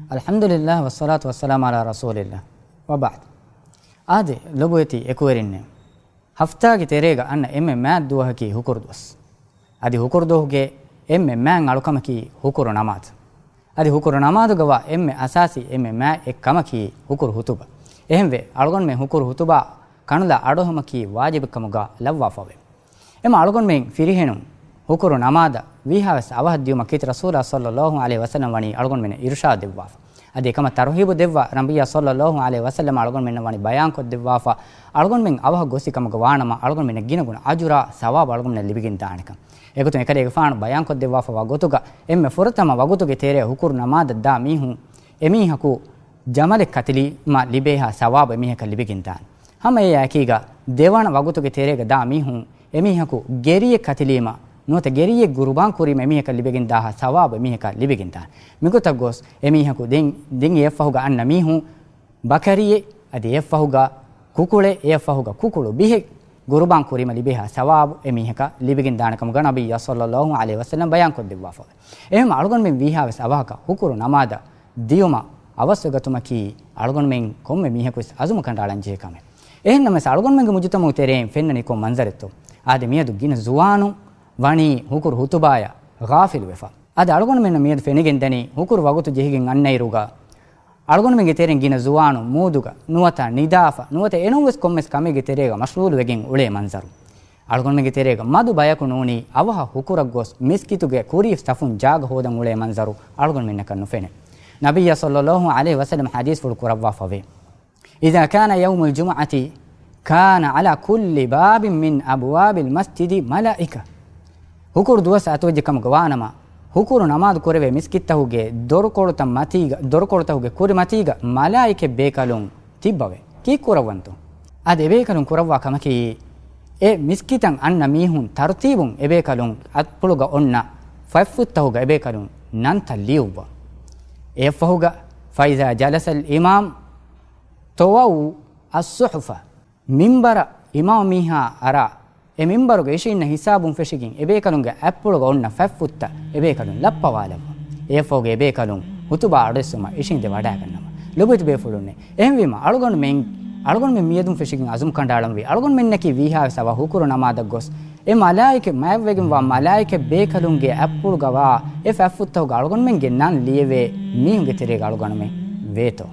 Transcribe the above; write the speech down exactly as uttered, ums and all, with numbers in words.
އަލްޙަމްދުލިއްލާހް، ވައްޞަލާތު ވައްސަލާމު ޢަލާ ރަސޫލިއްލާހް، ވަބަޢްދު. އާދެ، ލޮބުވެތި އެކުވެރިންނޭ! ހަފްތާގެ ތެރޭގަ އަންނަ އެންމެ މާތް ދުވަހަކީ ހުކުރު ދުވަސް. އަދި ހުކުރު ދުވަހުގެ އެންމެ މާތް އަޅުކަމަކީ ހުކުރު ނަމާދު. އަދި ހުކުރު ނަމާދުގަވާ އެންމެ އަސާސީ އެންމެ މާތް އެއް ކަމަކީ ހުކުރު ހުތުބާ. އެހެންވެ، އަޅުގަނޑުމެން ހުކުރު ހުތުބާ ކަނުލާ އަޑުއެހުމަކީ ވާޖިބެއްކަމުގަ ލައްވާފަވޭ. އެމަ އަޅުގަނޑުމެން ފިރިހެނުން ހުކުރު ނަމާދަށް ވީހާވެސް އަވަހަށް ދިޔުމަށް ކީރިތި ރަސޫލާ ޞައްލައްލާހު ޢަލައިހި ވަސައްލަމް ވަނީ އަޅުގަނޑުމެންނަށް އިރުޝާދު ދެއްވާފަ. އަދި އެކަމަށް ތަރުހީބު ދެއްވާ ނަބިއްޔާ ޞައްލައްލާހު ޢަލައިހި ވަސައްލަމް އަޅުގަނޑުމެންނަށް ވަނީ ބަޔާންކޮށްދެއްވާފަ، އަޅުގަނޑުމެން އަވަހަށް ގޮސްފި ކަމުގަ ވާނަމަ، އަޅުގަނޑުމެންނަށް ގިނަގުނަ އަޖުރާ ސަވާބު އަޅުގަނޑުމެންނަށް ލިބިގެންދާނެކަން. އެގޮތުން އެކަލޭގެފާނު ބަޔާންކޮށްދެއްވާފަވާ ގޮތުގަ، އެންމެ ފުރަތަމަ ވަގުތުގެ ތެރޭ ހުކުރު ނަމާދަށް ދާ މީހުން، އެމީހަކު ޖަމަލެއް ކަތިލީމަ ލިބޭހާ ސަވާބު އެމީހަކަށް ލިބިގެންދާނެ. ހަމަ އެއާއެކީގަ، ދެވަނަ ވަގުތުގެ ތެރޭގަ ދާ މީހުން، އެމީހަކު ގެރިއެއް ކަތިލީމަ، ނުވަތަ ގެރިއެއް ގުރުބާން ކުރީމަ އެމީހަކަށް ލިބިގެންދާހާ ސަވާބު އެމީހަކަށް ލިބިގެންދާނެ. މިގޮތަށް ގޮސް، އެމީހަކު ދެން، ދެން އެއަށްފަހުގަ އަންނަ މީހުން، ބަކަރިއެއް އަދި އެއަށްފަހުގަ ކުކުޅެއް، އެއަށްފަހުގަ ކުކުޅު ބިހެއް ގުރުބާން ކުރީމަ ލިބޭހާ ސަވާބު އެމީހަކަށް ލިބިގެން ދާނެ ކަމުގަ ނަބިއްޔާ ޞައްލައްލާހު ޢަލައިހި ވަސައްލަމް ބަޔާންކޮށްދެއްވާފަވޭ. އެހެން އަޅުގަނޑުމެން ވީހާވެސް އަވަހަކަށް ހުކުރު ނަމާދަށް ދިޔުމަށް އަވަސްވެގަތުމަކީ އަޅުގަނޑުމެން ކޮންމެ މީހަކުވެސް އަޒުމަ ކަނޑައަޅަން ޖެހޭ ކަމެއް. އެހެންނަމަވެސް އަޅުގަނޑުމެންގެ މުޖުތަމަޢު ތެރެއިން ފެންނަނީ ކޮން މަންޒަރެއްތޯ؟ އާދެ، މިއަދު ގިނަ ޒުވާނުން ވަނީ ހުކުރު ހުތުބާޔަށް ޣާފިލުވެފަ. އަދި އަޅުގަނޑުމެންނަށް މިއަދު ފެނިގެންދަނީ ހުކުރު ވަގުތު ޖެހިގެން އަންނައިރުގަ، އަޅުގަނޑުމެންގެ ތެރެއިން ގިނަ ޒުވާނުން މޫދުގަ ނުވަތަ ނިދާފަ ނުވަތަ އެނޫންވެސް ކޮންމެސް ކަމެއްގެ ތެރޭގަ މަޝްޣޫލުވެގެން އުޅޭ މަންޒަރު. އަޅުގަނޑުމެންގެ ތެރޭގަ މަދު ބަޔަކު ނޫނީ އަވަހަށް ހުކުރަށް ގޮސް މިސްކިތުގެ ކުރީ ސަފުން ޖާގަ ހޯދަން އުޅޭ މަންޒަރު އަޅުގަނޑުމެންނަކަށް ނުފެނޭ. ނަބިއްޔާ ޞައްލައްލާހު ޢަލައިހި ވަސައްލަމް ޙަދީޘްފުޅު ކުރައްވާފަވޭ. إذا كان يوم الجمعة كان على كل باب من أبواب المسجد ملائكة. ހުކުރު ދުވަސް އަތުވެއްޖެ ކަމުގަ ވާނަމަ، ހުކުރު ނަމާދު ކުރެވޭ މިސްކިތްތަކުގެ ދޮރުކޮޅުތައް މަތީގަ، ދޮރުކޮޅުތަކުގެ ކުރިމަތީގަ މަލާއިކަތް ބޭކަލުން ތިއްބަވޭ. ކީއްކުރައްވަންތޯ؟ އަދި އެބޭކަލުން ކުރައްވާ ކަމަކީ، އެ މިސްކިތަށް އަންނަ މީހުން ތަރުތީބުން އެބޭކަލުން އަތްޕުޅުގަ އޮންނަ ފަތްފުށްތަކުގަ އެބޭކަލުން ނަންތައް ލިޔުއްވާ. އެއަށްފަހުގަ، فإذا جلس الإمام طووا الصحف، މިންބަރަށް އިމާމް މީހާ އަރާ، އެ މިންބަރުގަ އިށީންނަ ހިސާބުން ފެށިގެން އެބޭކަލުންގެ އަތްޕުޅުގަ އޮންނަ ފަތްފުށްތައް އެބޭކަލުން ލައްޕަވާލައްވާ. އެއަށްފަހުގަ އެބޭކަލުން ހުތުބާ އަޑުއެއްސުމަށް އިށީނދެ ވަޑައިގަންނަވާ. ލޮބުވެތި ބޭފުޅުންނޭ! އެހެންވީމަ އަޅުގަނޑުމެން، އަޅުގަނޑުމެން މިއަދުން ފެށިގެން އަޒުމް ކަނޑައަޅަންވީ، އަޅުގަނޑުމެންނަކީ ވީހާވެސް އަވަހަށް ހުކުރު ނަމާދަށް ގޮސް، އެ މަލާއިކަ، މާތްވެގެންވާ މަލާއިކަ ބޭކަލުންގެ އަތްޕުޅުގަވާ އެ ފަތްފުށްތަކުގަ އަޅުގަނޑުމެންގެ ނަން ލިޔެވޭ މީހުންގެ ތެރޭގަ އަޅުގަނޑުމެން ވޭތޯ؟